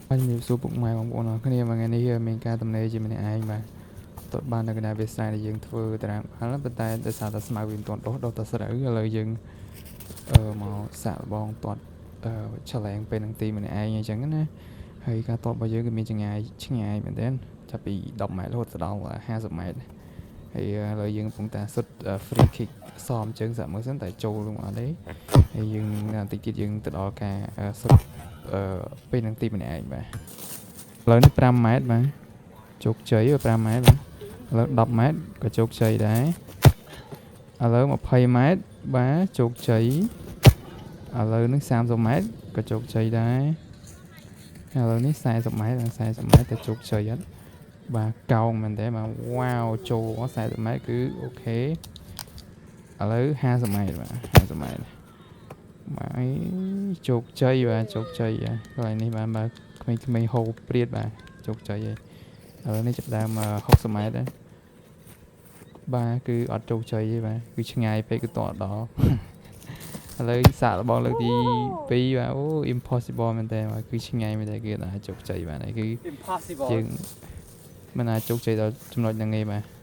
បាទជំរាបសួរពុកម៉ែបងប្អូនអរគ្នាមួយថ្ងៃនេះមានការទំនេរជាម្នាក់ឯងបាទទាត់បាននៅកណ្ដាលវាលស្រែដែលយើងធ្វើតារាងបាល់ប៉ុន្តែដោយសារតែស្មៅវាមិនទាន់ដុះដុះតែស្រូវឥឡូវយើងអឺមកសាកល្បងទាត់អឺឆឡែងពេលនឹងទីម្នាក់ឯងអញ្ចឹងណាហើយការទាត់របស់យើងគឺមានចម្ងាយឆ្ងាយមែនទែនចាប់ពី10ម៉ែត្ររហូតដល់50ម៉ែត្រហើយឥឡូវយើងកំពុងតែសុទ្ធ free kick សមជើងសាក់មើលសិនតែចូលនឹងអត់ទេហើយយើងបន្តិចទៀតយើងទៅដល់ការសុទ្ធអឺពេលនឹងទីម្នាក់ឯងបាទឥឡូវនេះ5ម៉ែត្របាទជោគជ័យ5ម៉ែត្របាទឥឡូវ10ម៉ែត្រក៏ជោគជ័យដែរឥឡូវ20ម៉ែត្របាទជោគជ័យឥឡូវនេះ30ម៉ែត្រក៏ជោគជ័យដែរឥឡូវនេះ40ម៉ែត្រ40ម៉ែត្រតែជោគជ័យអត់បាទកោងមែនតើបាទវ៉ាវចូល40ម៉ែត្រគឺ OK ឥឡូវ50ម៉ែត្របាទ50ម៉ែត្របាទអីជោគជ័យបាទជោគជ័យកន្លែងនេះបាទបាទក្មេងៗហូរព្រាតបាទជោគជ័យហើយឥឡូវនេះចាប់ដើម60ម៉ែត្រដែរបាទគឺអត់ជោគជ័យទេបាទគឺឆ្ងាយពេកគឺតអត់ដល់ ឥឡូវសាកល្បងលើកទី2បាទអូ impossible មែនតើបាទគឺឆ្ងាយមែនតើគឺអត់អាចជោគជ័យបានហើយគឺ Impossible. យើងមិនអាចជោគជ័យដល់ចំណុចហ្នឹងឯងបាទ